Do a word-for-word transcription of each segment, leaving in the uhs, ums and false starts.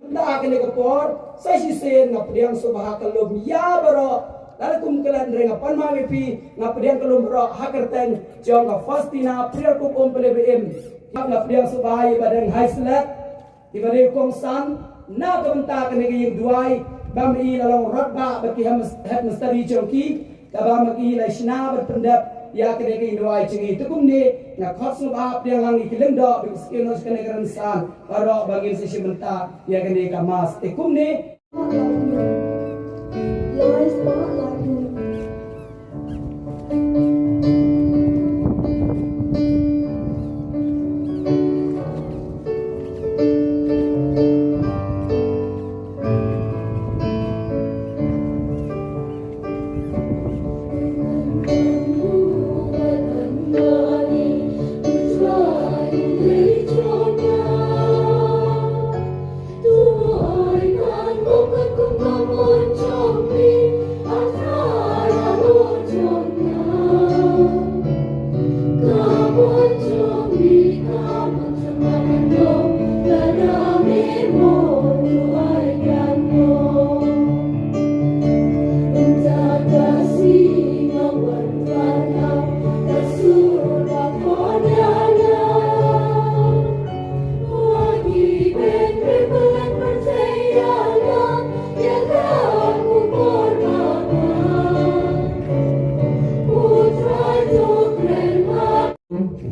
Mynta ha kane ka por sa shisien nga pdiang sngewbha ka lum ïa baroh. Lada kum klet hynrei nga pan ma ïa phi, nga pdiang ka lum baroh ha ka kyrteng jong ka Faustina Phriar Kup Um Pynlip Im. Nga pdiang sngewbha ïa i Bah Deng Haiselet, i Bah Deng Kongsan, na ka bynta kane ka ïing duwai, ba ma i la long rangbah bad ki head mis-, head mistri jong ki, kaba ma ki la shna bad pyndep ïa kane ka ïing duwai jong ngi. Te kumne nga khot sngewbha pdiang lang ïa ki lyngdoh bad ki syiem noh sha kane ka rynsan baroh ba ngin sa shim bynta ïa kane ka mass. Te kumne.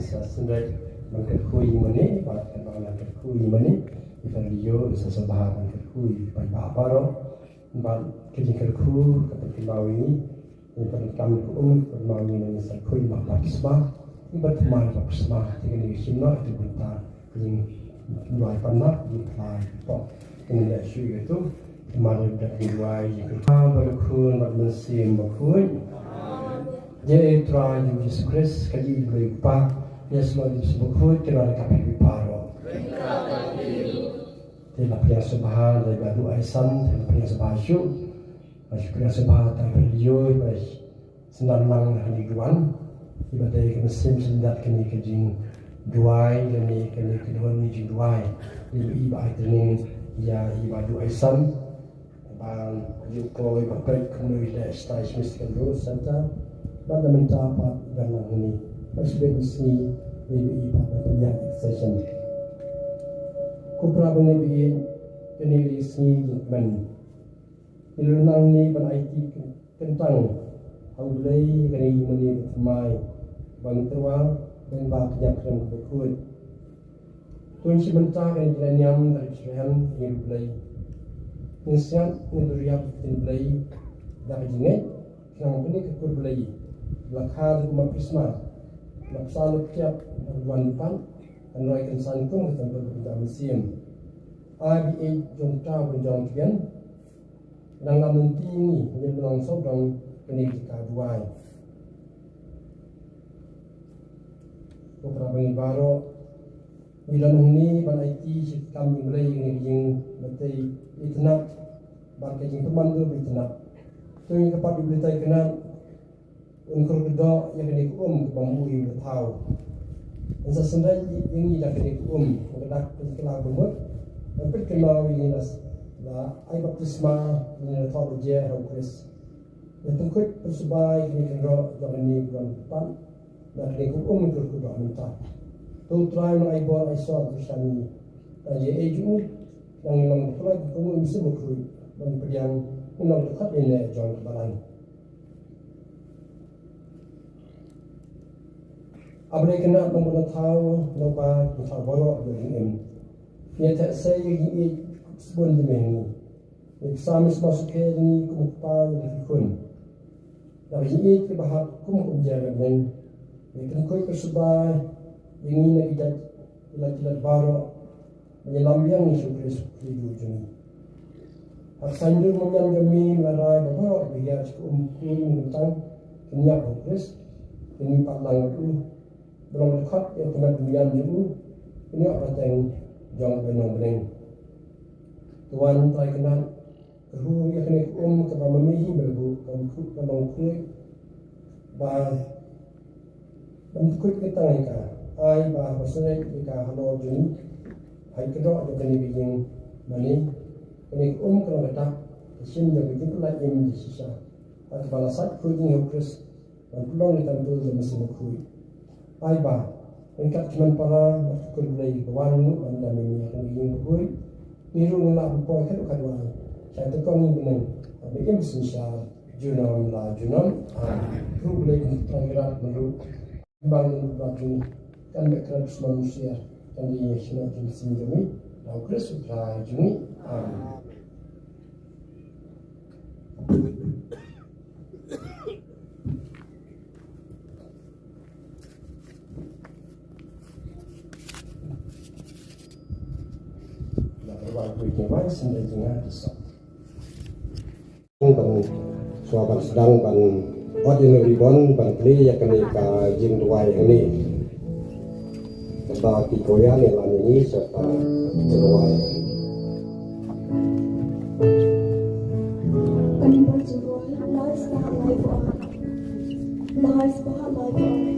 Sa sngewbha ban kyrkhu ïa mane, bad kyrpad ban kyrkhu ïa mane, ïa ka radio, sa sngewbha ban kyrkhu ïa ka paidbah baroh, bad ka jingkyrkhu ka pynkynmaw ïa ngi, ïa ka kam ka um, ka pynkynmaw ïa ngi na ngi sa khuid bad baptisma, ïa bad thymmai baptisma, te kane ka shim noh ïa ka bynta ka jingduwai pan map, ïa ka duwai pop. Kane leh shuh ïa ka tu, thymmai bad ka jingduwai, ïa ka Kpa bad ka Khun bad ka Mynsiem Bakhuid. Ïa U Trai U Jisu Khrist, ka ïing U Blei U Kpa, ïa u Mynsiem Bakhuid, ki don ryngkat bad phi baroh. Te la pdiang sngewbha ïa i Bah Duh Aisan, te la pdiang sngewbha shuh. Ba shu pdiang sngewbha tang phi ïoh, ba shu sdang lang ha kane ka wan. Ïa ba dei ka mynsiem sdang kane ka jingduwai, kane, kane ka duwai, kane ka jingduwai. Ïa ba i ba ai training ïa i Bah Duh Aisan. Ba ïa u kloi ba peit kumno i leh stai Smith Secondary Center. Ba da mynta pat da nang ni. Ba sbet sngi ni ba i pat da pynïaid session. Ko para bangeit, kane ka sngi jingkmen. Ngi la nang ni ban aiti kyntang ha U Blei kane ka ïing mane ba thymmai ba ngi tyrwa, ban ba ka jingkren kaba khuid. To ngin shim bynta kane ka jingniam da ka jingkren ïa U Blei. Ngin sngap, ngin duriap ïa ka ktien Blei da ka jingngeit, khnang ba kane ka kur Blei la kha da ka baptisma, la bsa la ktiap da ka duwan lyngkot, kan roi kan san kum ka templ ka bynta mynsiem. Ai ba ïeit jong uta uba jong ka biang, nang lam lynti ngi, ngin pynlong sawdong kane ka jaka duwai. Ko para bangeit baroh, ngi don hangne ban aiti shi kam jong U Blei, kane ka jingbatai itynnad bad ka jingpynmyndur ba itynnad. To ngin kyrpad ïa U Blei Trai Kynrad un kyrkhu ïa kane ka um kaba mut ïa u thaw. Yn sa synrai ïa ngi da kane ka um, ka dak ka jingkylla ba mut. Ban peit kynmaw ïa ngi la, la ai baptisma, ïa ngi la thaw ba jia ha U Khrist. Ïa pynkhot pynsuba ïa kane ka kynroh jong kane ka wan kyrpad. Da kane ka um kyrkhu mynta. To U Trai un ai bor ai sor kyrshan ïa ngi. Tang ïa ei jong u, nang ïa long ka pynlait ka kynrung mynsiem bakhuid. Ban pdiang, nang long ka khat ïa ne jong ka balang. A Blei Kynrad nongbunthaw, nongpynthaw baroh ba jingim. Ngi ïa theh sei ïa ka jingïeit sbun jong me ha ngi. Ngi ïa pynshai sngewsih ïa ngi kum u kpa ïa ka khun. Da ka jingïeit kaba hap kum kum jingïeit. Ngi ïa pynkhot pynsuba ïa ngi na ki jait, ïa la ki jait baroh. Ba ngi lam biang ïa u Khrist u Khlieh jong ngi. Ha ka saiñdur mynmiat jong me, me la rai ba baroh kiba ïa shu um kyrkhu mynta kin ïap ha u Khrist, kin mihpat lang bad u. Ba long dkhot ïa ka met mynmiat jong u, kin ïoh ka bteng jong ka bainong bneng. To wan Trai Kynrad, kyrkhu ïa kane ka um kaba ma me hi ba la buh, ka long khuid, ka long khuid, ba Ban khuid ka tang ïa ka, ai ba haba sngewbha ïa ka halor jong ngi, ha ka kynroh jong kane ka ïing mane, Kane ka um ka long ka dak ka shin jong ka jingpyllait im shisha. Bad kaba la sait khuid ïa u Khrist ban pynlong ïa ka templ jong u Mynsiem Bakhuid. Ai ba ryngkat ki hynmen para bad ki kur Blei ba wan ngi ban dam ïa kane ka ïing bakhuid, ngi ruh ngin lah ban poi khadduh khadwai sha ka tyngkong ïing bneng ba im synshar junom la junom. Amen. Ruh Blei Trai Kynrad ban ruh ban ban jong ngi, kan beh khlem sman mynsiem, kan ïa shna jong ngi, da u Khrist u Trai jong ngi. Amen. Ban shuwa ban sdang ban ot ïa u ribbon ban plie ïa kane ka jingduwai hangne. Kata ki koyan ïa lane ngi sa ka jingduwai. Kane ka jingduwai, lai spah lai buaid. Lai spah lai buaid.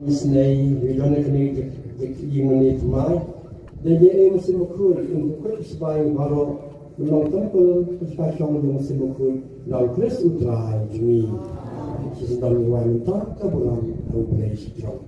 Isnei, wi don kane ka, ka, ka, ïing mane thymmai. Da ïa u Mynsiem Bakhuid, un pynkhuid pynshbai baroh, ban long templ, pynshbai shong jong u Mynsiem Bakhuid, da u Khrist u Trai jong ngi. Shi syndon ngi wai mynta, ka burom, ha u Blei shi jrong.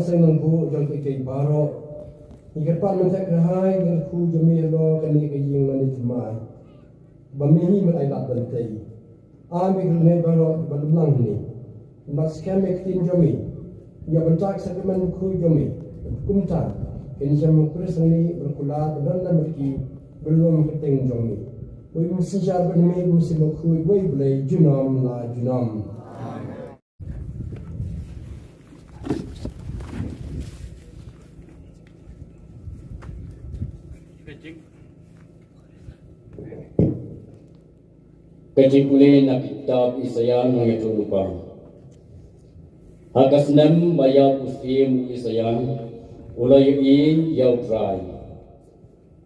Seng nang bu jong ki kei baroh. Ngi kyrpad mynta ka hai ngi kyrkhu jong me halor kane ka ïing mane jemai. Ba me hi mynta ai lad ban tei. Ai me kyrkhu baroh ba lum lang ni. Mat skhem me ktien jong me. Ïa ban tak sa ka man khu jong me. Kumta kin jam mo Khrist ni berkulat ban don lam ki belum keteng jong me. Wi mesti jar ban me mesti mo khu wi blei junom la junom. Ka jingpule na kitab Isaiah nongïathuhlypa. Ha ka snem ba ïap u syiem u Isaiah, u la ïohi ïa u Trai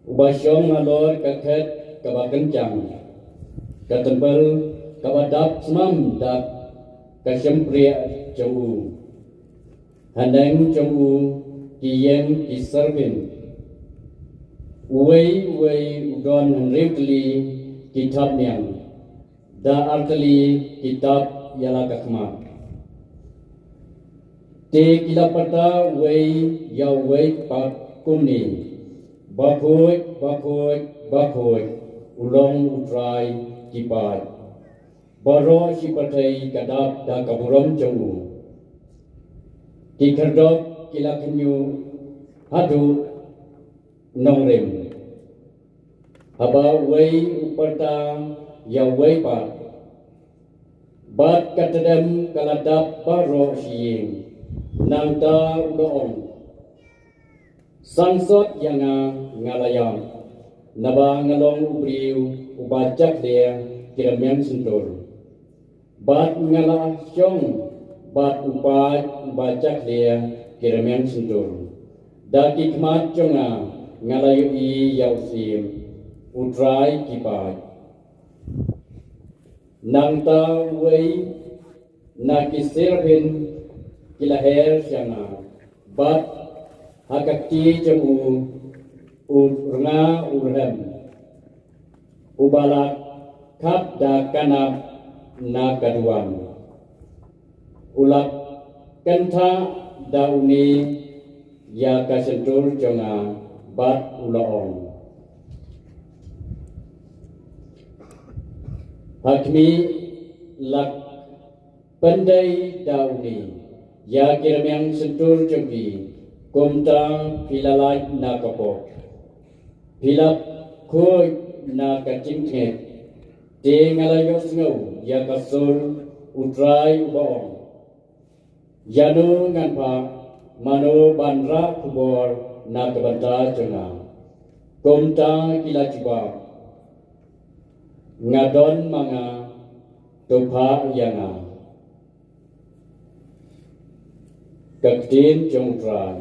uba shong halor ka khet kaba kynjang, ka templ kaba dap smam da ka shympriah jong u. Haneng jong u ki ïeng ki serpent. Uwei uwei u don hynriew tylli ki thapniang, da ar tylli ki tap ïa la ka khmat. Te ki la pyrta uwei ïa uwei pat kumne: Bakhuid, bakhuid, bakhuid, u long u Trai ki paid. Baroh shi pyrthei ka dap da ka burom jong u. Ki khyrdop ki la khynñiuh haduh nongrim. Haba uwei u pyrta ïa uwei pat, bad ka tdem ka la dap baroh shi ïing. Nangta u la ong: Sangsot ïa nga, nga la ïap, naba nga long u briew uba jakhlia ki rmiang shyntur. Bad nga la shong bad u paid uba jakhlia ki rmiang shyntur. Da ki khmat jong nga nga la ïohi ïa u Syiem, u Trai ki paid. Nangta uwei na ki serpent ki la her sha nga, bad ha ka kti jong u u rnga u rhem, uba la khap da ka nap na ka duwan. U la kynthah da une ïa ka shyntur jong nga bad u la ong: Ha khmih, la pyndei da une ïa ki rmiang shyntur jong phi, kumta phi la lait na ka pop. Phi la khuid na ka jingtngit. Te nga la ïohsngew ïa ka sur u Trai uba ong: Ïano ngan phah, mano ban rah khubor na ka bynta jong nga? Kumta ki la jubab: Nga don ma nga, to phah ïa nga. Ka ktien jong u Trai.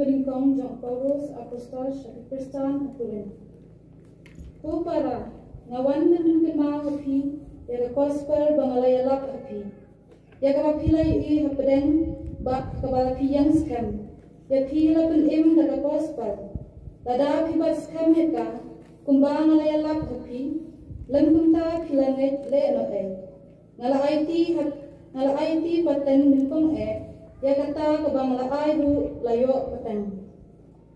Ba nyngkong jong u Paulus apostol sha ki Khristan ha Korinth. Ko para, nga wan ban pynkynmaw ha phi ïa ka gospel ba nga la ïalap ha phi, ïa kaba phi la ïohi hapdeng bad ha kaba la phi ïeng skhem. Ïa phi la pynim da ka gospel. Lada phi bat skhem ïa ka kumba nga la ïalap ha phi, lym kumta phi la ngeit lehnohei. Nga la aiti ha, nga la aiti pateng nyngkong eh, ïa kata kaba nga la ai ruh la ïoh pateng.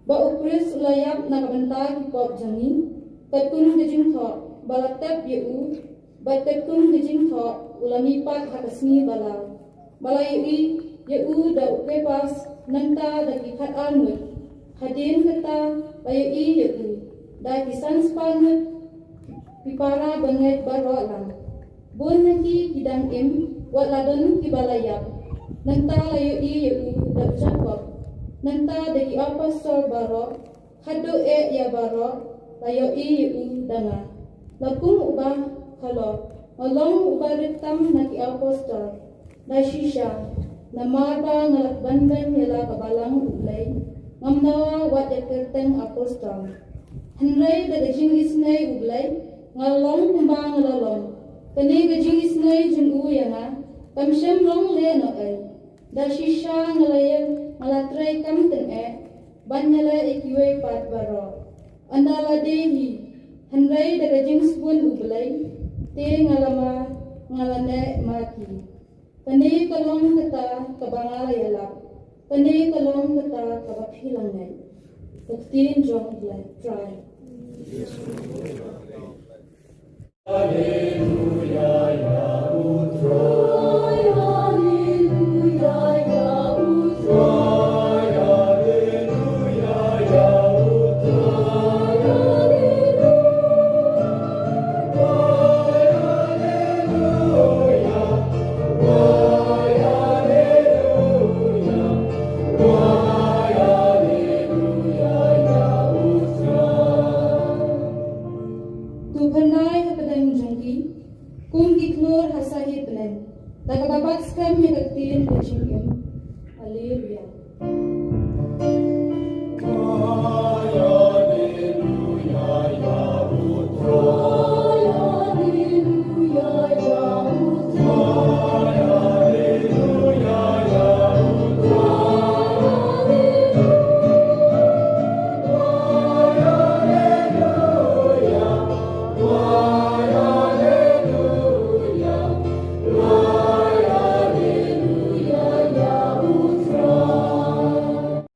Ba u Khrist u la ïap na ka bynta ki pop jong ngi, katkum ka jingthoh, ba la tep ïa u, bad katkum ka jingthoh, u la mihpat ha ka sngi ba la. Ba la ïohi ïa u da u Kephas, nangta da ki khatar ngut. Hadien kata, la ïohi ïa u da ki san spah ngut ki para bangeit baroh lang. Bun na ki ki dang im, wat la don kiba la ïap. Nangta la ïohi ïa u da u Jakob. Nangta da ki apostol baroh, haduh eh ïa baroh, la ïohi ïa u da nga. La kum uba khalor, nga long uba rit tam na ki apostol. Da shisha, namar ba nga la banbeiñ ïa la ka balang U Blei, ngam dawa wat ïa kyrteng apostol. Hynrei da ka jingisynei U Blei, nga long kumba nga la long. Kane ka jingisynei jong u ïa nga, kam shym long lehnohei. Da shisha nga la ïeng, nga la trei kam tyngeh, ban ïaleh ïa kiwei pat baroh. Ynda la dei hi, hynrei da ka jingsbun U Blei, te nga la ma, nga la neh ma ki. Kane ka long kata kaba nga la ïalap. Kane ka long kata kaba phi la ngeit. Ka ktien jong U Blei. Trai. To phyrnai ha pdeng jong ki, kum ki khlur ha sahi bneng, da kaba bat skhem ïa ka ktien ka jingim. Haleluya.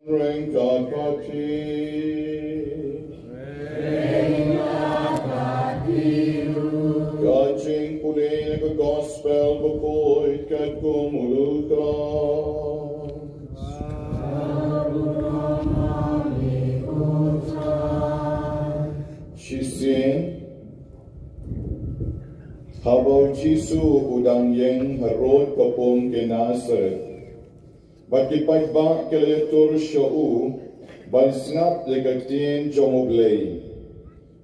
Reng ka kati. Ka jingpule na ka gospel bakoi katkum u Lukas. Shisien, haba u Jisu u dang ïeng harud ka pung Gennesaret. Bad ki paidbah ki la ïatur sha u, ban sngap ïa ka ktien jong U Blei.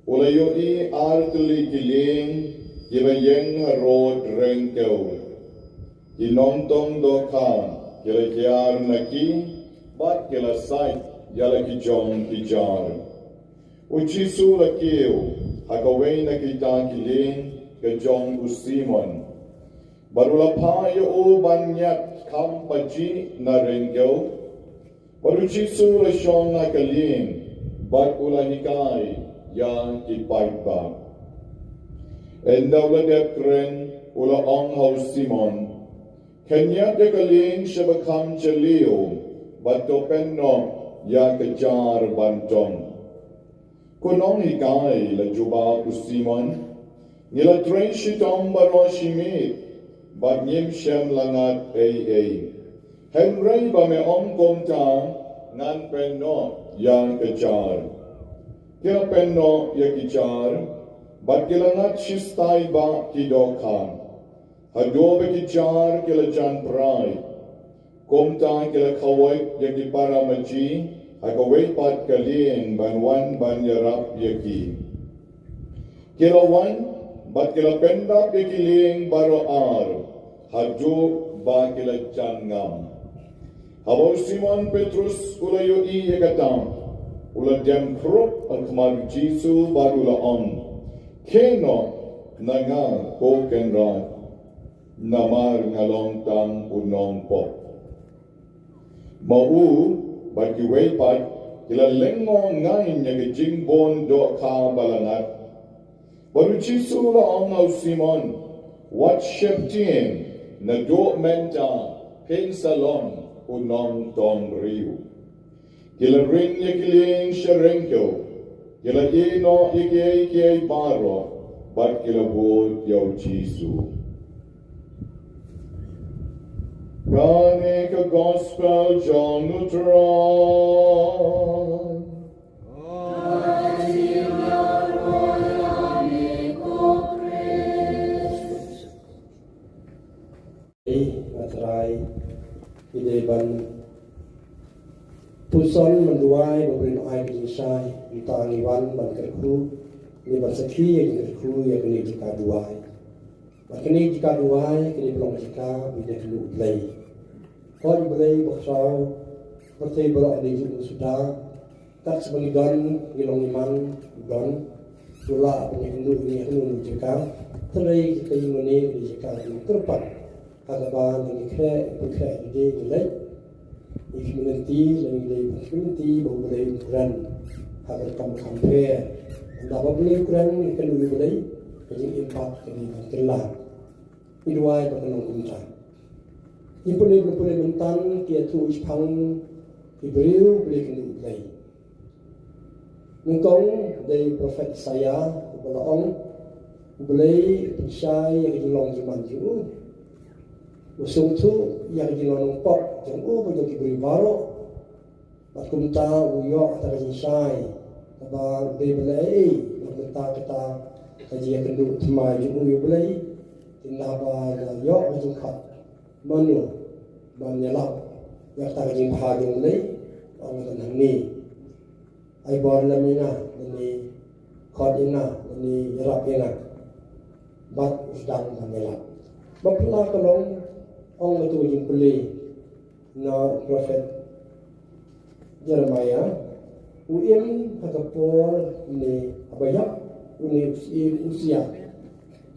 U la ïohi ar tylli ki lieng, kiba ïeng harud ryngkew. Ki nongtong dohkha, ki la kiar na ki, bad ki la sait, ïa la ki jong ki jar. U Jisu la kiew, ha kawei na kita ki lieng, ka jong u Simon. Bad u la phah ïa u ban ñiad kham pajih na ryngkew. Bad u Jisu u la shong ha ka lieng, bad u la hikai, ïa ki paidbah. Ynda u la dep kren, u la ong ha u Simon. Khynñiat ïa ka lieng shaba kham jylliew, bad to pynnoh, ïa ka jar ban tong. Ko nonghikai la jubab u Simon, ngi la trei shitom baroh shi miet, bad ngim shym la ngat ei ei. Hynrei ba me ong kumta, ngan pynnoh, ïa ka jar. Ki la pynnoh, ïa ki jar, bad ki la ngat shi stai bah ki dohkha. Haduh ba ki jar ki la jan prai. Kumta ki la khawait ïa ki para maji, ha kawei pat ka lieng ban wan ban ïarap ïa ki. Ki la wan, bad ki la pyndap ïa ki lieng baroh ar, haduh ba ki la jan ngam. Haba u Simon Petrus u la ïohi ïa kata, u la dem khrup ha khmat u Jisu bad u la ong, khie noh na nga ko Kynrad. Namar nga long tang u nongpop. Ma u, bad kiwei pat, ki la lyngngoh ngaiñ ïa ka jingbun dohkha ba la ngat. Bad u Jisu u la ong ha u Simon, Wat sheptieng, naduh mynta phin sa long u nongtong briew. Ki la ring ïa ki lieng sha ryngkew, ki la ïehnoh ïa kiei kiei baroh, bad ki la bud ïa u Jisu. Kane ka gospel jong u Trai. Ei, nga Trai, ngi dei ban puson ban duwai ba u Blei un ai ka jingshai, mynta ngi wan ban kyrkhu, ngi ban sakhi ïa ka jingkyrkhu ïa kane ka jaka duwai. Bad kane ka jaka duwai ka dei ban long ka jaka ba ngi ïakynduh U Blei. Hooid U Blei bakhraw, pyrthei baroh ka dei jong u suda, kat shaba ngi don, ngi long ngi man, u don, u lah ban ïakynduh ïa ngi ha kano kano ka jaka. Hynrei ka jaka jong ngi ka dei jaka kaba kyrpang, ha kaba ngi khreh, ngi khreh, ngi dei, ngi leit, ngi khmih lynti, lane ngi dei ban khmih lynti ba U Blei un kren ha ka rukom kham pher. Ynda ba U Blei u kren, ngi kynduh ïa U Blei, ka jingim pat ka dei ban kylla. Ngi duwai ba kan long kumta. Ngi pule, ngi pule mynta ki ïathuh shaphang ki briew ba la kynduh U Blei. Nyngkong dei u prophet Isaiah uba la ong, U Blei u pynshai ïa ka jinglong jingman jong u. U sngewthuh ïa ka jinglong pop jong u bad jong ki briew baroh. Bad kumta u ïoh kata ka jingshai kaba U Blei ba la ai, bad mynta kata ka jingïakynduh thymmai jong u ïa U Blei. Te naba la ïoh ka jingkhot, mano ban ïalap ïa kata ka jingbha jong U Blei? Ong, don hangne. Ai bor lem ïa nga, lane khot ïa nga, lane ïarap ïa nga. Bad u sdang ban ïalap. Ba phylla ka long, ong katu ka jingpule na u prophet Jeremiah, u im ha ka por ne haba ïap une u syiem Usia.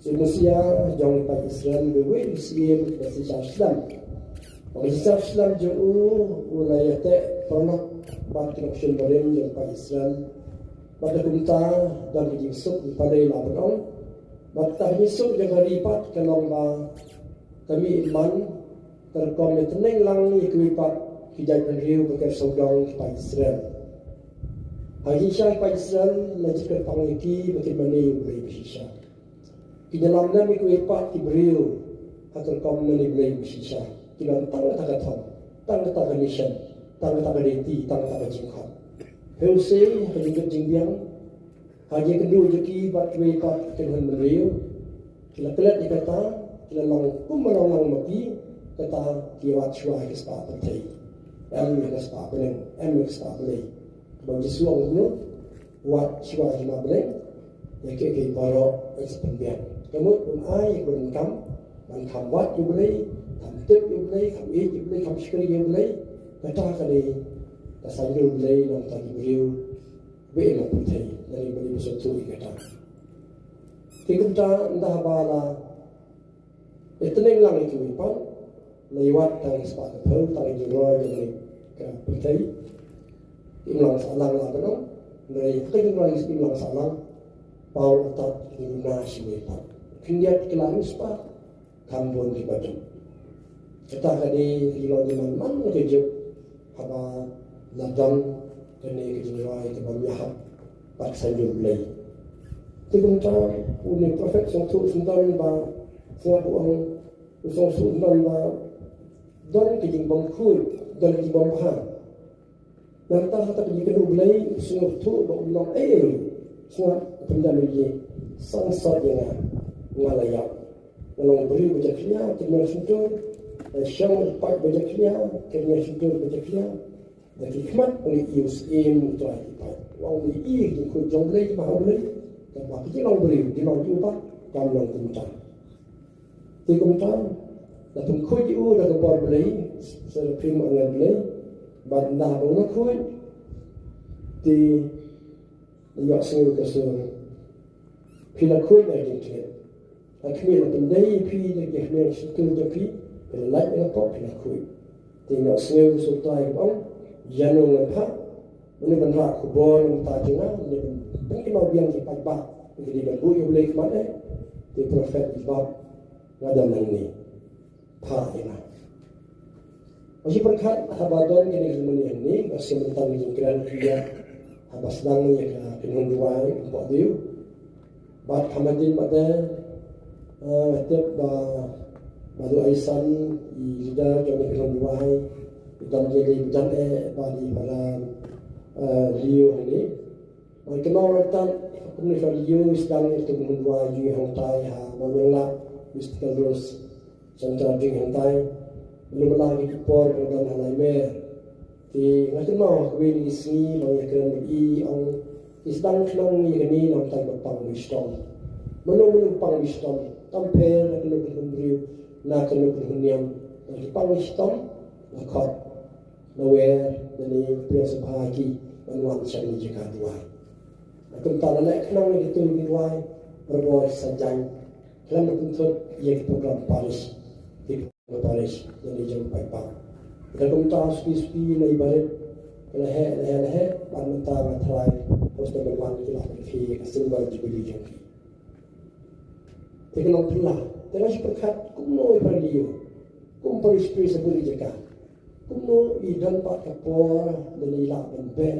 Syiem Usia jong ki paid Israel, uwei u syiem ba shisha slem. Ba ka shisha slem jong u, u la ïateh paralok bad ki nongshun barim jong ki paid Israel. Bad da kumta don ka jingsuk jingpalei, la ban ong. Bad kata ka jingsuk jong ka ri pat ka long ba ka mih man, ka rukom ïa tneng lang ïa kiwei pat ki jaitbynriew ba ker sawdong ki paid Israel. Ha ka jingshisha ki paid Israel la jingkyrpang ïa ki ba kin mane ïa U Blei ba shisha. Kin ïalam lem ïa kiwei pat ki briew ha ka rukom mane Blei ba shisha. Ki long tang kata ka thong, tang kata ka nation, tang kata ka riti, tang kata ka jingkhot. Hynrei ha ka jingkit jingbiang, ha ka jingkynduh jong ki bad kiwei pat ki kynhun bynriew, ki la klet ïa kata, ki la long kumba long lang ma ki, kata ki wad shuwa ïa ka spah pyrthei, em ïa ka spah bneng, em ïa ka spah Blei. Kaba u Jisu u ong kumno? Wad shuwa ïa ka bneng, ïa kiei kiei baroh yn sa pynbiang. Ka mut un ai ïa ka donkam ban kham wad ïa U Blei, kham tip ïa U Blei, kham ïeit ïa U Blei, kham shakri ïa U Blei. Kata ka dei ka saiñdur U Blei na bynta ki briew ba im ha pyrthei, lane ba dei ba sngewthuh ïa kata. Te kumta, ynda haba la ïatneng lang ïa kiwei pat, la ïa wad tang ka spah ka phew, tang ka jingroi jong ka pyrthei. Imlang sahlang la ban ong, hynrei ha ka jingroi imlang sahlang, Paul u tad ki duna shi wei pat. Khyndiat ki la riewspah, kham bun kiba duk. Kata ka dei ka jinglong jingman man ka juk haba la don kane ka jingroi kaba ïahap bad ka saiñdur Blei. Te kumta, une u prophet sngewthuh syndon ba, sngap u ong, u sngewthuh syndon ba don ka jingbymkhuid, don ka jingbymhap. Nangta ha kata ka jingkynduh Blei u sngewthuh ba um long ei ei. Sngap, u pyndem ïa ki, sangsot ïa nga, nga la ïap. Nga long briew ba jakhlia, kyrmiang shyntur, nga shong paid ba jakhlia, kyrmiang shyntur ba jakhlia. Da ki khmat u la ïohi u Syiem U Trai ki paid. Wan u la ïohi ka jingkhuid jong U Blei, ki bha U Blei. Kaba ka jinglong briew, jinglong jingpang, kam long kumta. Te kumta, la pynkhuid ïa u da ka bor Blei, sa la phim angel Blei, bad ynda ba u la khuid, te la ïohsngew ka sur, phi la khuid na ka jingtngit. La khmih, la pyndei ïa phi da ki hynmen shyntur jong phi, phi la lait na ka pop, phi la khuid. Te la ïohsngew ka sur Trai kaba ong, ïano ngan phah, mano ban rah khubor na ka bynta jong nga, mano ban pynkynmaw biang ki paidbah, ki dei ban buh ïa U Blei khmat eh, te prophet jubab, Nga don hangne. Pha ïa nga. Nga shu pyrkhat haba don kane ka jingmane hangne, nga shu mynta nga jingkren ïa haba sdang ïa ka kynhun duwai, ym pok dei. Bad ha madan bad eh, nga tip ba ba dei san i leader jong ka kynhun duwai, i dang ïa dei jan eh ba dei para eh, Leo hangne. Wan kynmaw ruh tang kumne ka Leo i sdang ïa ka kynhun duwai jong i hangtai ha Mawïalang Mystical Rose Centre jong i hangtai. Lum la ki por ba don ha Naimer. Te nga kynmaw ha kawei na ki sngi ba nga ïakren bad i, ong i sdang khnang ïa kane na bynta ba pang ba shitom. Mano mano pang ba shitom, tam pher na kano kano briew, na kano kano niam, na ki pang ba shitom, na khot. Na wer, na ne, priang sngewbha ki ban wan sha kane ka jaka duwai. Na kumta la leh khnang ïa kito ki duwai, barabor sa jan. Khlem da pynthut ïa ki program parish, ki program parish, na ne jong paidbah. Na kumta suki suki na i barit, ka la heh, la heh, la heh, ban mynta nga tharai, hos da ban wan ki la pynkhie ka silver jubilee jong ki. Te ka long pynlah, te nga shu pyrkhat kumno i para Leo, kum parish priest ha bun ki jaka. Kumno i don pat ka por ban i lah ban beh,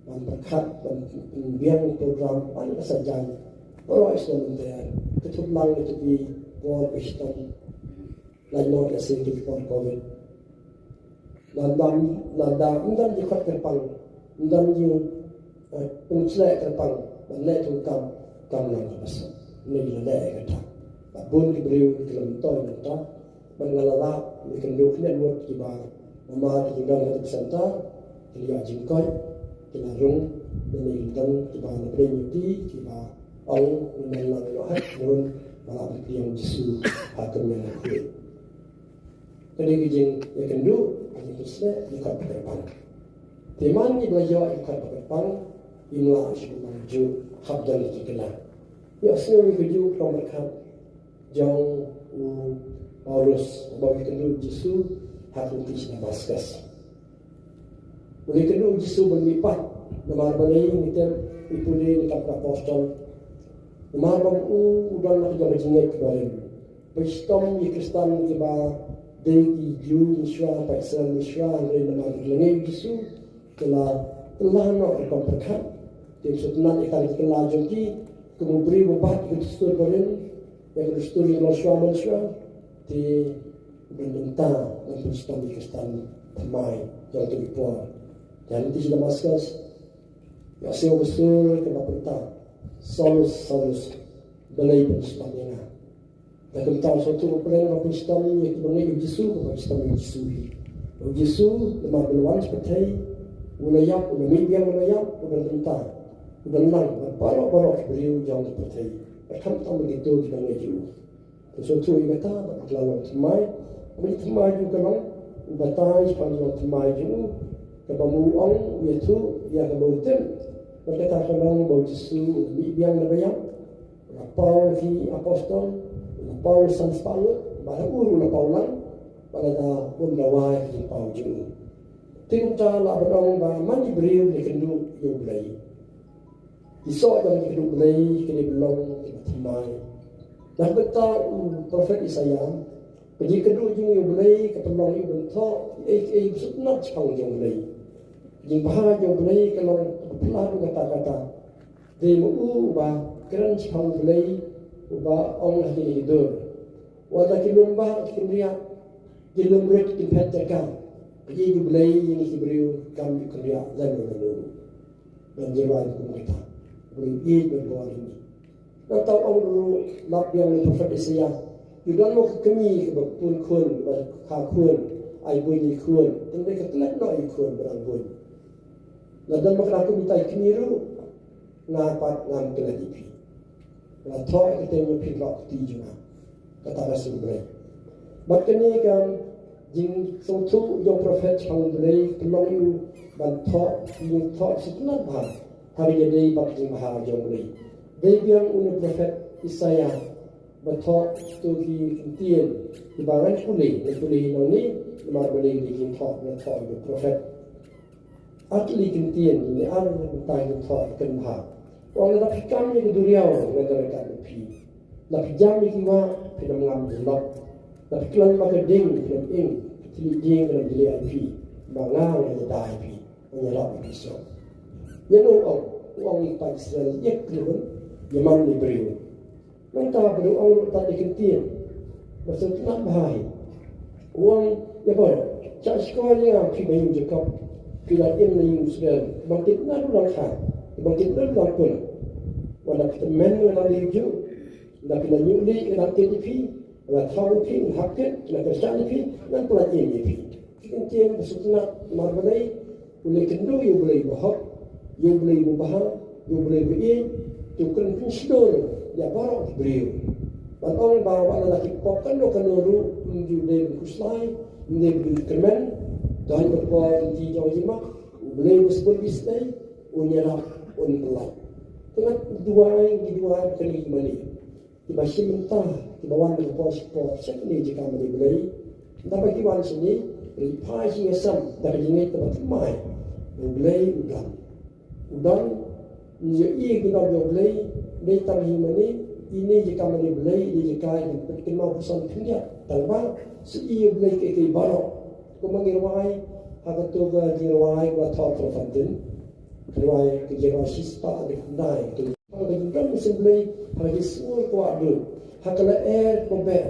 ban pyrkhat, ban pynbiang program, ban ka sa jan. Baroh i sdang mynta, ka thut lang ka tupi por ba shitom. Lait noh da sien ki por covid. Lada, lada ym don jingkhot kyrpang, ym don jing, eh, pynshlei kyrpang ban leh tu kam, kam lang ka basa. Ni la leh ka ta. Ba bun ki briew ki la myntoi mynta. Ban nga la lah, ni kan duk net mut kiba namar ki jingdon ka tuk senta, ki la ïa jingkoit, ki la rung, ni ni dang kiba na pdeng ti, kiba ong, ni men lang ïoh hak, run, ba la ba ki ïong Jisu, ha kum ïong Jisu. Ka dei ka jing, ïa kynduh, ka jing pynsleh, ïa ka ba kyrpang. Te man i ba la ïoh ïa ka ba kyrpang, i mla shi ba ju hap don ki kynduh. Ïa sngew ïa ka ju ka ba kyrpang jong u Paulus ba ïa kynduh Jisu ha ka lynti shi Damaskus. U la ïa kynduh Jisu ban mih pat namar balei ngi tip i pule na Kam ki Apostol. Namar ba u u don la ka jong ka jingngeit kaba rim. Ba shitom ïa ki Khristan kiba dei ki Jiw mynshuwa, pa Israel mynshuwa, hynrei namar ki la ngeit Jisu, ki la, ki la noh rukom pyrkhat. Te sngewtynnat ïa ka, ki la jong ki, kum u briew ba bat ïa ka dustur barim, ïa ka dustur ïa ka mynshuwa mynshuwa. Te ban mynta, ban pynshitom ïa ki Khristan thymmai jong kine ki por. Te ha lynti shi Damaskus, ïohsngew ka sur kaba pyrta, Saulus, Saulus, balei phin shitom ïa nga? Te kumta u sngewthuh u pyrshang ba phin shitom ïa kiba ngeit ïa u Jisu, ba phin shitom ïa u Jisu hi. U Jisu, namar ba u la wan sha pyrthei, u la ïap, u la mih biang, u la ïap, u don mynta, u don lang bad baroh baroh ki briew jong ka pyrthei. Bad khamtam kito kiba ngeit ïa u. Te u sngewthuh ïa kata bad u la long thymmai. Bad thymmai jong u ka long, u batai shaphang jong thymmai jong u, kaba u ong u ïathuh ïa kaba u tip. Bad kata ka long ba u Jisu u la mih biang na ba ïap. U la paw ki apostol, u la paw san spah ngut, bad ha u ruh u la paw lang, bad lada bun dawai ki paw jong u. Te kumta la ban ong ba man i briew ba ïakynduh ïa U Blei, ki soh jong ki ïakynduh Blei ki dei ban long kiba thymmai. Nangta u prophet Isaiah, ka jingïakynduh jong U Blei ka pynlong ïa u ban thoh ei ei ba sngewtynnat shaphang jong U Blei. Ka jingbha jong U Blei ka long kaba pynlong kata kata. Dei ma u uba kren shaphang U Blei, uba ong ha kine ki dur. Wat la ki lum bah ki kynriah, ki lum rit ki phet jaka. Ïa U Blei ïa ngi ki briew kam ju kynriah lano lano. Ban jyrwai kum kita. U Blei ïeit ban bor ïa ngi. Nangta u ong ruh lap biang na u prophet Isaiah. Ju don mo ka kmie kaba pun khun, ba kha khun, ai buiñ ïa khun. Tang dei ka klet noh ïa khun ba dang buiñ. Lada ma ka kum kita i kmie ruh, nga pat ngam klet ïa phi. Nga thoh ïa ka kyrteng jong phi ha ka kti jong nga. Kata ka shu Blei. Bad kane ka jingsngewthuh jong u prophet shaphang U Blei ka long ïa u ban thoh, jingthoh sngewtynnat bha. Haba ïadei bad ka jingbha jong U Blei. Dei biang une u prophet Isaiah ba thoh kito ki ktien kiba ngan pule, ngan pule ïa u nangne, namar balei dei jingthoh, ngan thoh ïa u prophet. Ar tylli ki ktien, ne ar bynta ki thoh kynmaw. U ong lada phi kam ïa ka duriaw, ngan da ryngkat bad phi. La phi jam ïa ki wah, phin ym ngam jyllop. La phi khlaiñ ma ka ding, phin ym ing. Phi thylliej ding, kan ym jylliew ïa phi. Ba nga nga ïada ïa phi, nga ïarap ïa phi shuh. Ïa no u ong, u ong ïa ki paid Israel, ïa ki ruh, ïa man ïa briew. Nangta briew u ong ruh tat ïa ki ktien. Ba sngewtynnat bha hi. U ong ïa baroh, shah shkor ïa nga phi ba ïing Jakob, phi la im na ïing Israel, bangkit naduh lang kha, bangkit naduh lang pun. Wat la phi tymmen nga nang leit juh, la phi la ñiuh leit nga nang kit ïa phi, la thaw ïa phi, nga hap kit, la pyrshah ïa phi, ngan pynlait im ïa phi. Ki ktien ba sngewtynnat, namar balei, u la ïakynduh ïa U Blei uba hok, ïa U Blei uba bha, ïa U Blei uba ïeit, te u kren pynshlur ïa baroh ki briew. Ban ong ba wat la ki pop kano kano ruh, ym ju dei ban khuslai, ym dei ban kyrmen, don ka por lynti jong ka jingma, U Blei uba sbun bsih, un ïarap, un pynlait. Te ngat duwai, ngi duwai ba kane ki mane kiba shim bynta, kiba wan na ka por sha ka por, sha kane ka jaka mane Blei. Naba ki wan shane, ri phai shi ïasam da ka jingngeit kaba thymmai ba U Blei u don. U don, ngi ïohi ki don jong U Blei, dei tang hi mane, ine ka jaka mane Blei, ine ka jaka ïa ka pynkynmaw puson khyndiat. Tang ba, sa ïohi U Blei kiei kiei baroh. Kumba ngi rwai ha kato ka jingrwai kaba thoh ha ka Fatin. Rwai ka jingrwai shispah hynriew khyndai. Ka jingdon mynsiem Blei ha ka jingsngur ka wah duh, ha ka lyer kaba beh,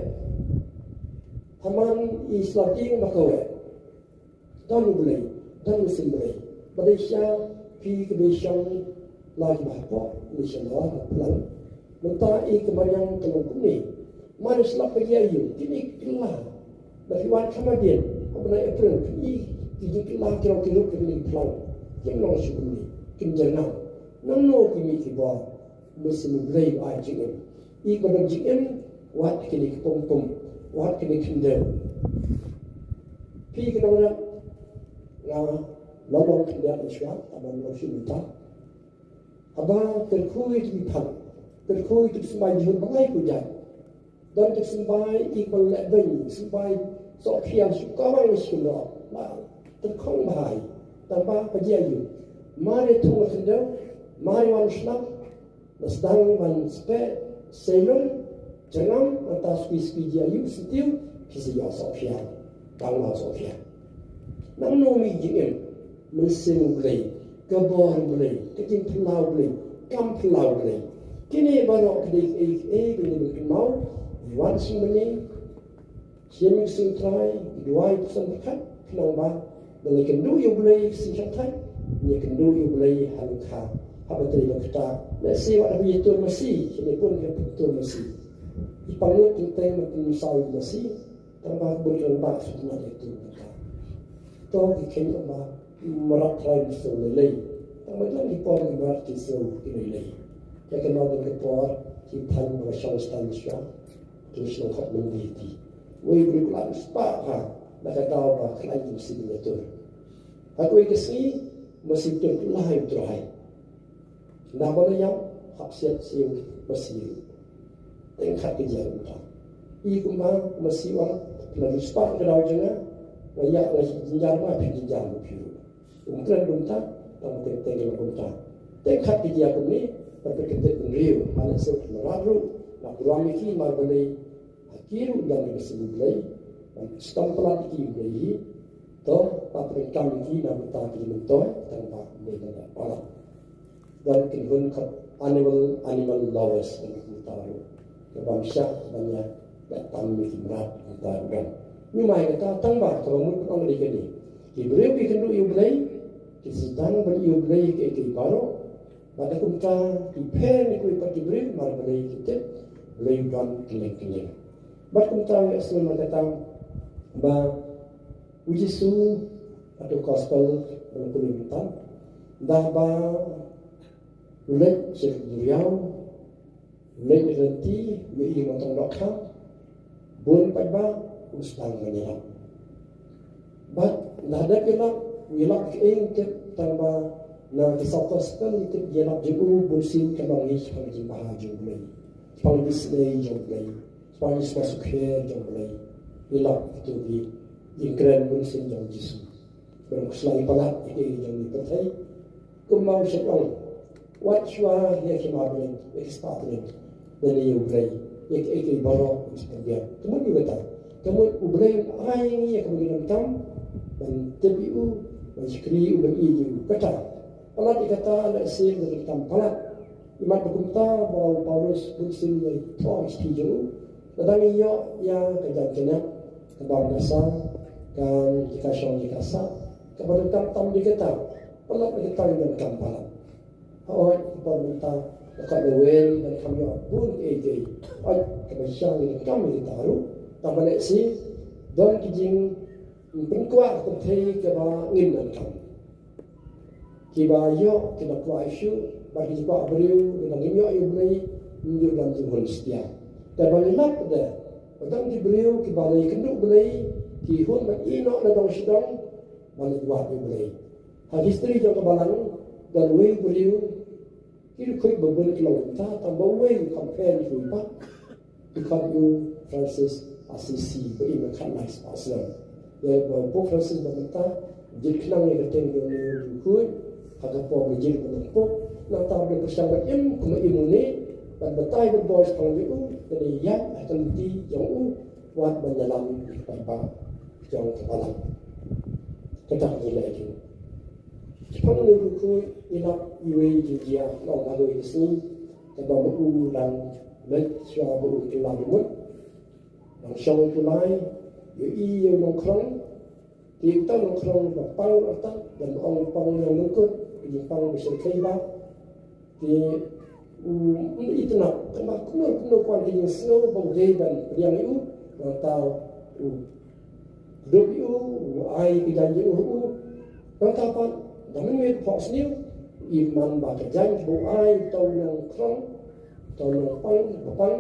ha man i sla dieng ba kaweh. Don U Blei, don mynsiem Blei. Ba dei sha phi ka dei shong la kiba hapoh, dei sha la ha plang. Mynta i ka mariang ka long kumne. Mane shlap ka jia ïa u, kine ki kylla. Da phi wan kham hadien, ha bnai April, phin i ki jingkylla ki rong ki rup kine ki phlang. Kim long shuh kumne, kin jyrngam. Nangno ki mih ki bor, mynsiem U Blei u ai jingim. I ba don jingim, wat kine ki pum pum, wat kine ki khyndew. Phi ki nongrep, nga la long khyndiat mynshuwa, tang ba long shuh mynta. Haba kyrkhu ïa ki phan, kyrkhu ïa ki symbai jhur ba ngai ku jait. Don ki symbai i ba leh beiñ, symbai sohphiang shu kawang shu noh. Ba tyrkhong bha hi. Tang ba ka jia ïa u. Mar ïa thung khyndew, mar ïa wan shlap, la sdang ban speh, seilung, jyrngam, nangta sukwi sukwi jia ïa u, syntiew, ki sa ïoh sohphiang. Tang ba sohphiang. Nangno mih jingim, mynsiem U Blei, ka bor U Blei, ka jingphylla U Blei, kam phylla U Blei. Kine baroh ki dei kiei kiei ba ngi dei ban kynmaw, ngi wan sha mane, shim ïa ka ksing Trai, ngi duwai pyrshang pyrkhat, khnang ba, ba ngi kynduh ïa U Blei ka ksing shangthait, ngi kynduh ïa U Blei ha lyngkha, haba trei ba kata, lehse wat haba ïa tur masi, shane bun ki tur masi. I pang ngut ki teng ban pynsaw ïa masi, Tang ba bun rangbah shu tnat ïa ki bynta. To ki kheiñ ba mrad trai mynsiem lei lei. Tang ba don ki por ki mrad ki siew ki lei lei. Ïa kynmaw don ki por ki than ba shong stan shuwa. Ki shnong khot mynta ki. Wei briew la spah ha na ka daw ba khlaiñ ki mynsiem ïa tur. Ha kawei ka sngi mynsiem tur la ha ïa u Trai. Naba la ïap, hap siat siew ba siew. Teng khat ka jia kumta. I kumba, kumba siew ong, phi la riewspah ka daw jong nga, nga ïap nga jynjar ma phi jynjar ma phi ruh. Um kren kumta, tang teng teng la kumta. Teng khat ka jia kumne, ba phi kyntait bynriew, ha lehse phi mrad ruh, nga burom ïa ki mar balei, ha ki ruh don ka mynsiem U Blei, ban sdang palat ïa ki U Blei hi, to, ba phi donkam ïa ki na bynta ki jingmyntoi, tang ba U Blei ban ïa palat. Don kynhun khot animal, animal lovers, kan kumta ruh. Ka bym shah ban ïa, ïa tam ïa ki mrad, kumta ruh don. Ngi mai kata tang ba, kaba mut ban ong dei kane. Ki briew ki kynduh ïa U Blei, ki sdang ban ïa U Blei kiei kiei baroh. Bad da kumta, ki pher na kiwei pat ki briew, mar balei ki tip, Blei u don kylleng kylleng. Bad kumta ngi ïohsngew na kata, ba U Jisu, ha ka gospel, ba la pule mynta. Ynda ba u leit sha ka duriaw, u leit na ka lynti, u ïohi ka tong dohkha, bun paidbah, u sdang ban ïalap. Bad ynda dep ïalap, u ïalap kaei ngi tip, tang ba na ki saw gospel ngi tip ïalap jong u, bun sien ka long hi shaphang ka jingbha jong U Blei, shaphang ka jingisynei jong U Blei. Shaphang ka jingsngewsukher jong U Blei. Ïalap kito ki jingkren mynsiem jong U Jisu. Ban khuslai palat ïa ki jong ki pyrthei. Kumba u shait ong. Wat shuwa ïa ki ma bneng, ïa ki spah bneng. Lane ïa U Blei. ïa kaei kaei baroh ban sa pynbiang. Ka mut ïa kata, ka mut U Blei un ai ïa ngi ïa ka bynta donkam ban tip ïa u, ban shakri ïa u, ban ïeit ïa u. Kata, palat ïa kata, lehse ka donkam palat. Imat ba kumta ba u Paulus bun sien ïa i thong shithi jong u. Lada ngi ïoh ïa ka jaiñ kynnoh, ka bam ka sa, ka jaka shong jaka sah, kaba donkam tam ïa kata, palat ïa kata ïa ka donkam palat. Hooid, ka por mynta, ka dei wei, ban kham ïoh bun kiei kiei. Hooid, kaba shang ïa ka kam ïa kita ruh, tang ba lehse don ki jingpynkwah pynthei kaba ngim donkam. Kiba ïoh, kiba kwah ïa shuh, bad ki jingkwah briew, kiba ngim ïoh ïa U Blei, ngim ïoh lam jinghun satia. Te ba ngi lap de, ba don ki briew kiba la ïakynduh Blei, ki hun ban ïehnoh na dong sha dong, ban ïaid wad ïa U Blei. Ha history jong ka balang, don uwei u briew, ki riewkhuid ba bun ki long bynta, tang ba uwei u kham pher ïa kiwei pat. Ki khot u Francis Assisi, ba im ha khatlai spah snem. Ïa ba u Pope Francis ba mynta, jied khnang ïa ka kyrteng jong une u riewkhuid ha ka por ba jied ban long Pope. Nangta ba pyrshang ban im kum ba im une, ban batai ban bor shaphang jong u, kane ïaid ha ka lynti jong u, wat ban ïalam ïa ka paidbah jong ka balang. Kata ka jingleh jong u. Shaphang une u riewkhuid, ngi lap iwei i jingjia, long ha kawei ka sngi, kaba ma u u dang leit shuwa ba u kylla bamut. Dang shong u lai, ïohi ïa u nongkhrong, te uta u nongkhrong ba pang artat, dang ong pang ïa u nongkut, u pang ba shyrkhei ba. Te u, um, itynnad, tang ba kumno kumno kwah ka jingsngew ba u dei ban pdiang ïa u, nangta u kdup ïa u, u ai ka jaiñ jong u ha u. Nangta pat, da mynmiet u phohsniew, u ïohi man ba ka jaiñ kaba u ai uta u nongkhrong, uta u nongpang, ba pang,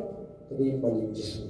ka dei man ïa u Jisu.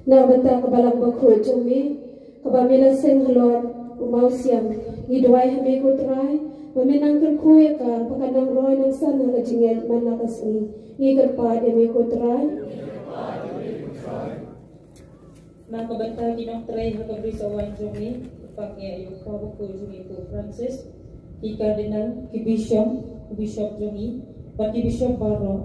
Na ka bynta ka balang bakhuid jong me, kaba me la seng halor u mawsiang, ngi duwai ha me ko Trai, ba me nang kyrkhu ïa ka, ba kan nang roi nang san ha ka jingngeit man la ka sngi. Ngi kyrpad ïa me ko Trai. Na ka bynta ki nongtrei ha ka bri sohwaiñ jong ngi, kyrpang ïa u kpa bakhuid jong ngi u Francis, ki Cardinal, ki Bishop, u Bishop jong ngi, bad ki Bishop baroh,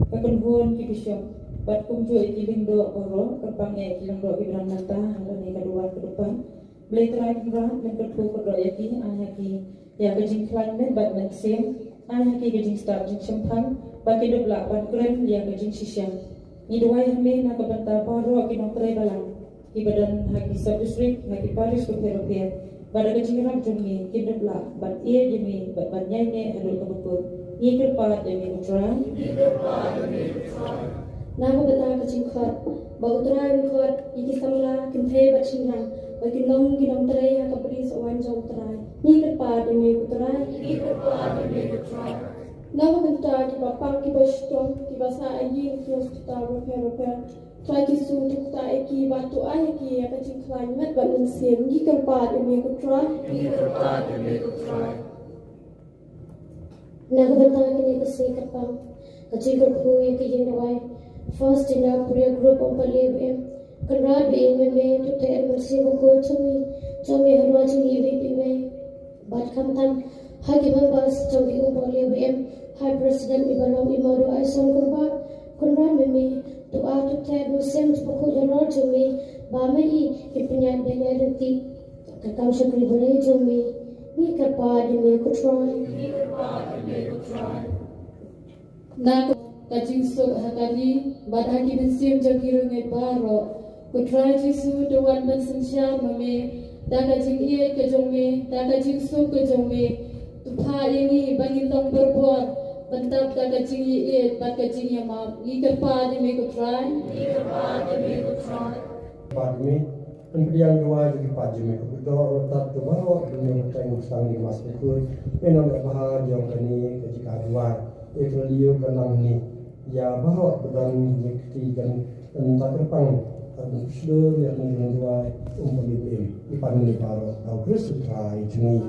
ka kynhun ki Bishop, bad kumjuh ïa ki lyngdoh baroh, kyrpang ïa ki lyngdoh kiba dang nangta ha kane ka duwar ka dupan. Blei Trai Kynrad, men kyrkhu kyrdoh ïa ki, ai ha ki ïa ka jingkhlaiñ met bad mynsiem, ai ha ki ka jingstad jingshemphang, ba kin ïoh lah ban kren ïa ka jingshisha. Ngi duwai ha me na ka bynta baroh ki nongtrei balang, kiba don ha ki sub district, ha ki parish bapher bapher, ba da ka jingïarap jong me kin ïoh lah ban ïeit ïa me bad ban ïaineh haduh kaba kut. Ngi kyrpad ïa me ko Trai. Na ka bynta ka jingkhot, ba u Trai un khot ïa ki samla, kynthei bad shynrang, ba kin long ki nongtrei ha ka bri sohwaiñ jong u Trai. Ngi kyrpad ïa me ko Trai. Ngi kyrpad ïa me ko Trai. Na ka bynta kiba pang kiba shitom, kiba sah ha ïing ki hospital bapher bapher, Trai Jisu to ktah ïa ki bad to ai ha ki ïa ka jingkhlaiñ met bad mynsiem. Ngi kyrpad ïa me ko Trai. Ngi kyrpad ïa me ko Trai. Na ka bynta kane ka sngi kyrpang, ka jingkyrkhu ïa ka ïing duwai, Faustina Prayer Group Umpali ba im, Kynrad ba ïeit me, me to teh ïa ka mynsiem bakhuid jong me, jong me ha ruh jong ngi iwei pa iwei. Bad khamtam ha ki members jong ki Umpali ba im, ha i President iba long i Mawduh Aison Kyrpad, Kynrad me, me to ai to teh ïa ka mynsiem bakhuid halor jong me, ba me i ki pynïaid ba ïaid ryntih. Ka kam shakri ba ri jong me, ngi kyrpad ïa me ko Trai. Na ka jingsuk ha ka ri bad ha ki mynsiem jong ki riewngeit baroh, ko Trai Jisu to wan ban synshar ma me da ka jingïeit ka jong me, da ka jingsuk ka jong me. To phah ïa ngi ba ngin long barabor ban tap da ka jingïeit bad ka jingïamap. Ngi kyrpad ïa me ko Trai. Ngi kyrpad ïa me ko Trai. Kyrpad ïa me. Pynpdiang duwai ïa ki paid jong me, khublei ruh ïa ki baroh kiba me pynthikna sha kane ka Mass Bakhuid. Me nongleh bha jong kane ka jaka duwai. Ïa ka radiu ka nang ne ïa baroh kiba don ïa ka kti kan kan ta kyrpang. Kan pynshai ïa kane ka duwai. Um pynlip im ïa pynlip baroh. Ha u Khrist u Trai jong ngi.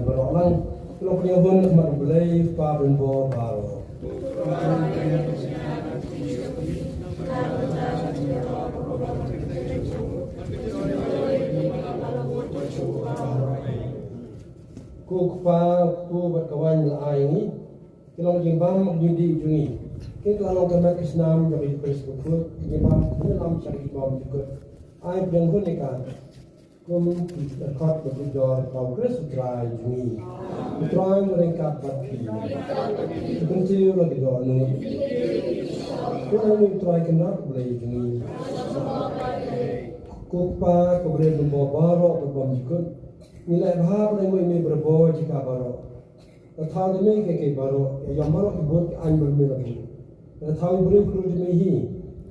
Baroh lang, khlong pynïaid hun, khmat U Blei, Kpa Ringbor baroh. Ko Kpa, ko bad ka waiñ la ai ngi. Ki long jingbam bad jingdih jong ngi. Kin ka long ka met ka snam jong ka Ïing Bakhuid, jingbam ka lam sha ka jingbam jukut. Ai pdiang hun ïa ka. Kum ki dkhot ba ki dor ka U Khrist U Trai jong ngi. U Trai un ryngkat bad phi. Kyntiew la ki dohnud. Ko Trai Kynrad Blei jong ngi. Ko Kpa, ko Blei ba bor baroh ba bym jukut. Ngi leh bha ban ïa ngi barabor jaka baroh. Nga thaw da me kiei kiei baroh, ïa ïam baroh ki bud ki aiñ ba me la buh. Nga thaw ïa u briew ka dur da me hi,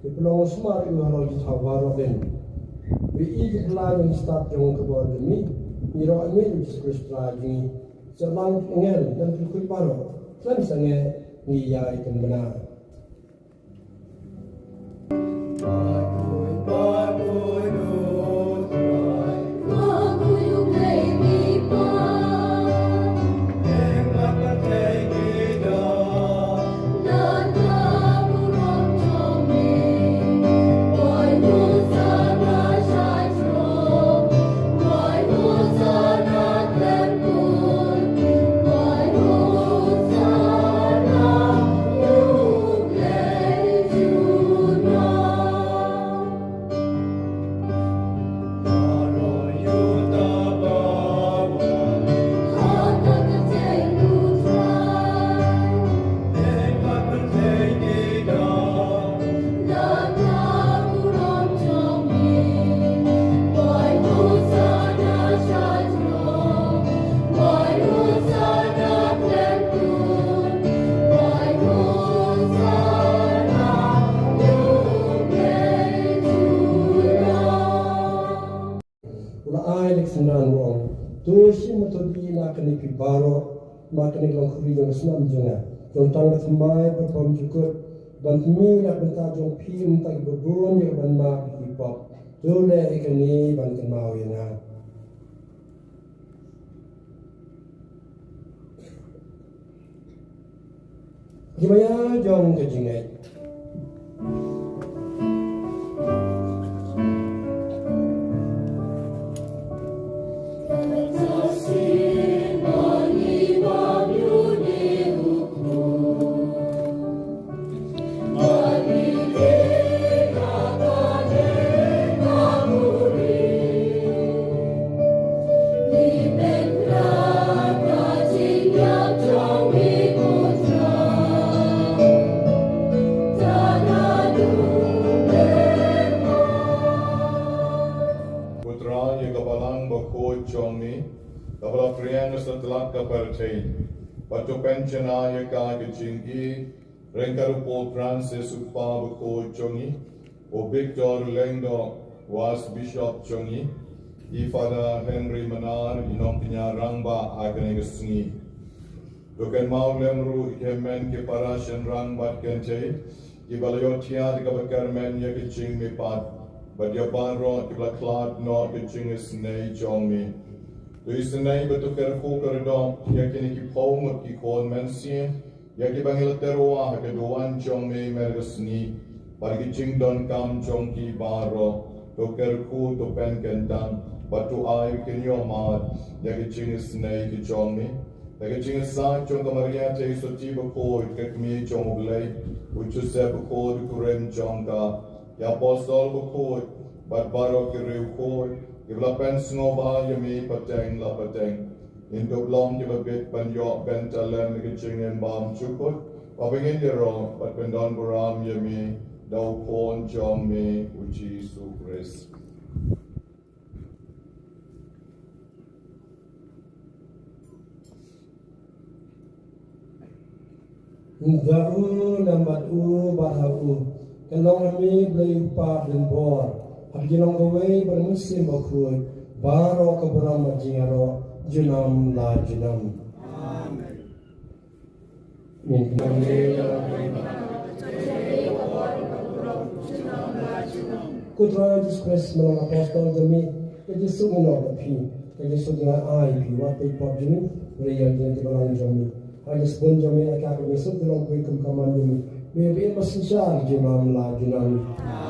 ïa pynlong sumar ïa u halor ki thaw baroh din. Ïa i ki pla jong ki stad jong ka bor da me, ngi ïaroh ïa me U Jisu Khrist Trai jong ngi. Sa lang ki angel, dan ki khuid baroh, khlem sangeh ngi ïa i pynbna. U la ai da ka synran u ong, to shim bad to die na kane phi baroh, namar kane ka long ka ri jong ka snam jong nga. Jong tang ka thymmai bad bymjukut ban pynmih na ka bynta jong phi, na ka bynta kiba bun ïa ka ban map ïa ki pop. To leh ïa kane ban kynmaw ïa nga. Ki maïa jong ka jingngeit. Ko Trai, ïa ka Balang Bakhuid jong me, kaba la phriang ha satlak ka pyrthei, bad to pynjanai ïa ka ha ka jingïeit, ryngkat u Pope Francis u Kpa Bakhuid jong ngi, u Victor Lyngdoh u Archbishop jong ngi, i Father Henry Mnar i nongkñia rangbah ha kane ka sngi. To kynmaw lem ruh ïa ki hynmen ki para shynrang bad kynthei kiba la ïohthiah da kaba kyrmen ïa ka jingmihpat, bad ïa baroh kiba la khlad noh ka jingisynei jong me. To isynei bad to kyrkhu kyrdoh ïa kine ki phew ngut ki khun mynsiem, ïa kiba ngi la tyrwa ha ka duwan jong me mynta ka sngi, bad ki jingdonkam jong ki baroh, to kyrkhu, to pynkyntang, bad to ai ka ñiewmad ïa ka jingisynei ka jong me. Da ka jingïasaid jong ka Maria Theisotti Bakhuid, ka Kmie jong U Blei, u Joseph Bakhuid u kurim jong ka, ki apostol bakhuid, bad baroh ki riewkhuid kiba la pynsngewbha ïa me pateng la pateng. Ngin dup long kiba bit ban ïoh bynta lem na ka jingim bymjukut, ba ngin ïaroh bad pyndonburom ïa me da u Khun jong me u Jisu Khrist. Da u lem bad u bad ha u, ka long ha me Blei u Kpa ba donbor, ha ka jinglong kawei bad u Mynsiem Bakhuid, baroh ka burom bad jingïaroh, junom la junom. Amen. Ko Trai Jisu Khrist, me long apostol jong me, ka jingsuk ngi noh bad phi, ka jingsuk ngi ai ïa phi, wat peit pop jong ngi, hynrei ïa ki balang jong me. Ha ka jingsuk jong me, ka jingsuk ngi long kawei kum ka mon jong me. Me ba im ba synshar junom la junom.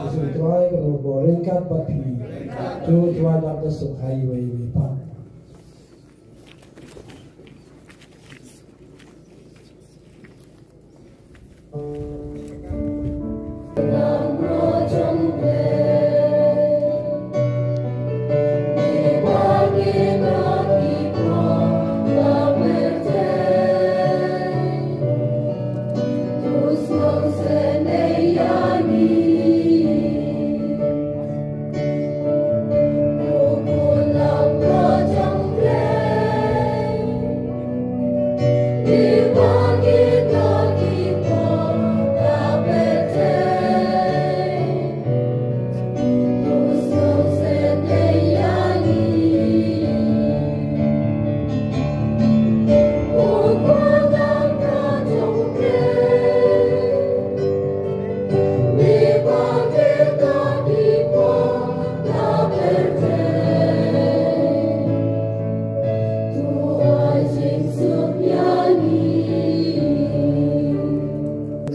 Jisu Trai, ka long ko ryngkat bad phi. To Trai, dap da suk ha iwei iwei pat.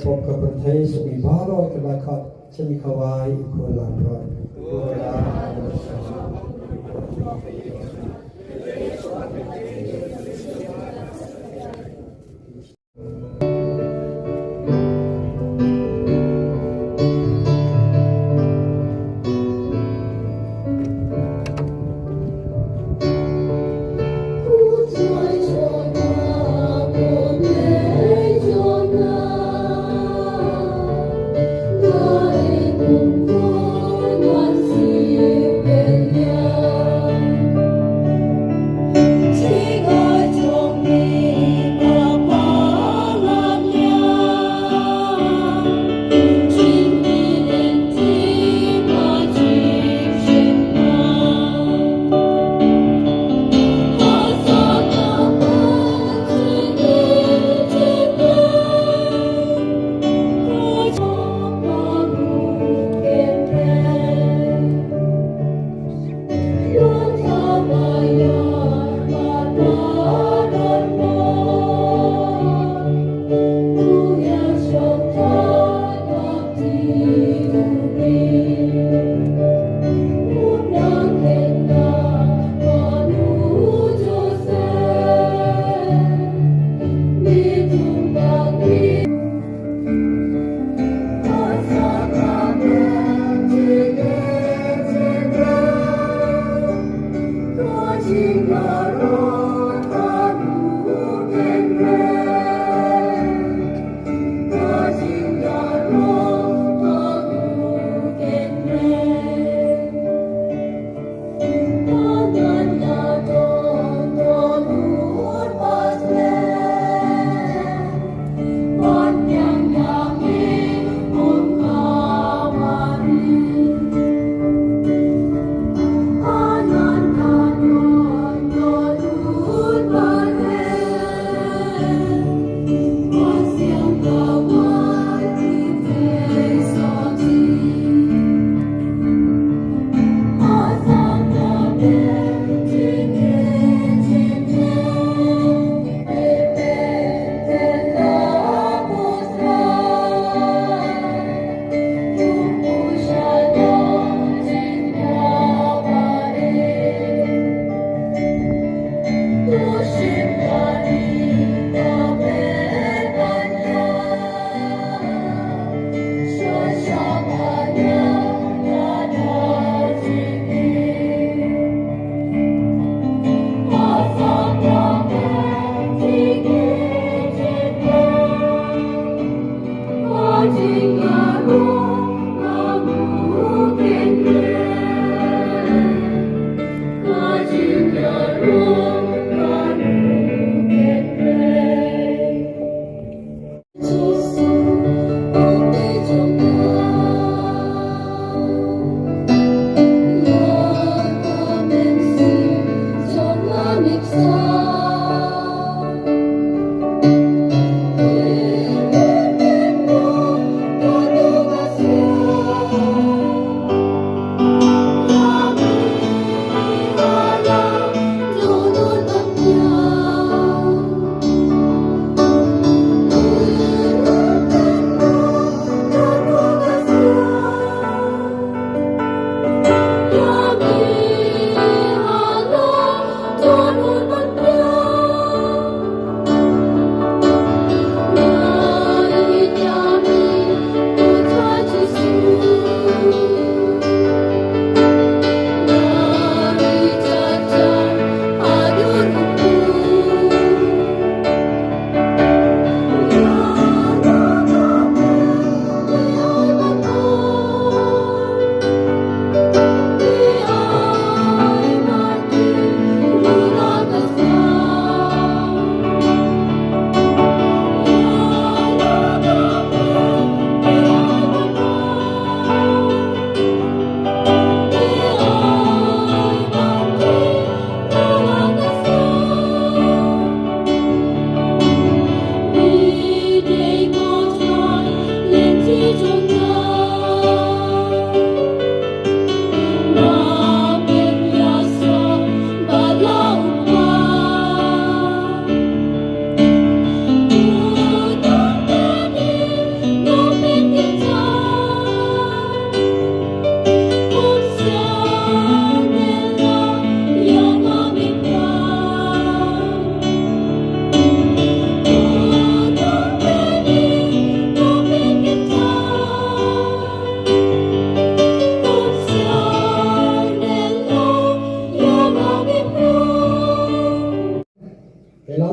Pop ka pynthei suk i baroh ka la khot, chen i khawai i khun la brot.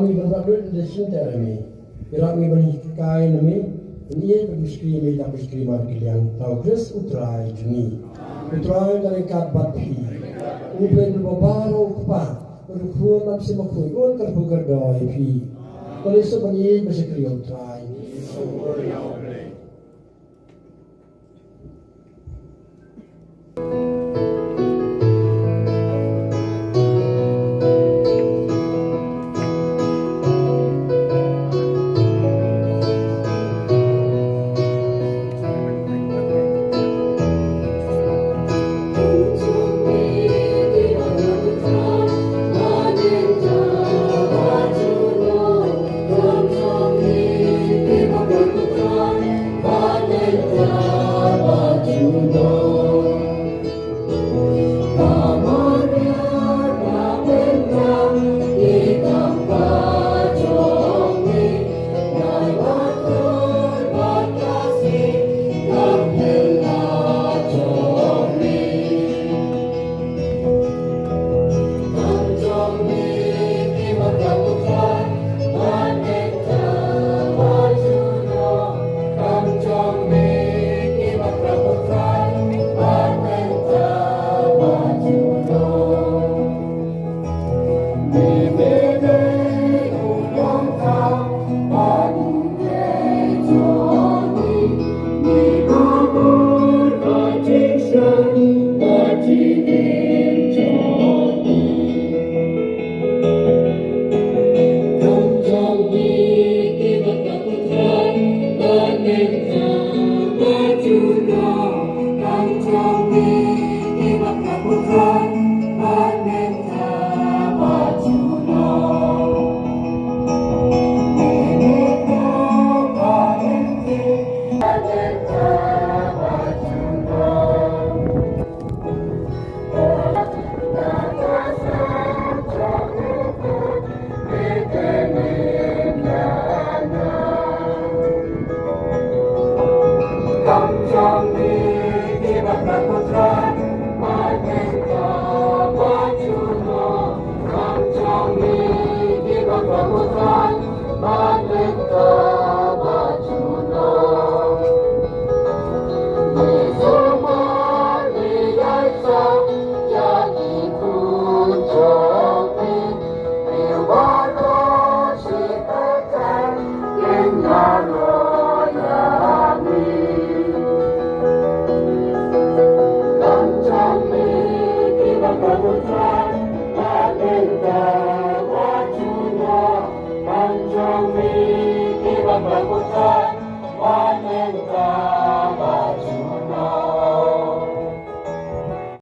Ngi ban rap lut da shisien ïa me. Ïarap ngi ban hikai na me, ban ïeit bad ban shakri ïa me da ka shakri markylliang. Ha u Khrist u Trai jong ngi. U Trai un ryngkat bad phi. U Blei uba baroh u Kpa, bad u Khun bad u Mynsiem Bakhuid un kyrkhu kyrdoh ïa phi. To ngin sngewbha ban ïeit bad shakri ïa u Trai.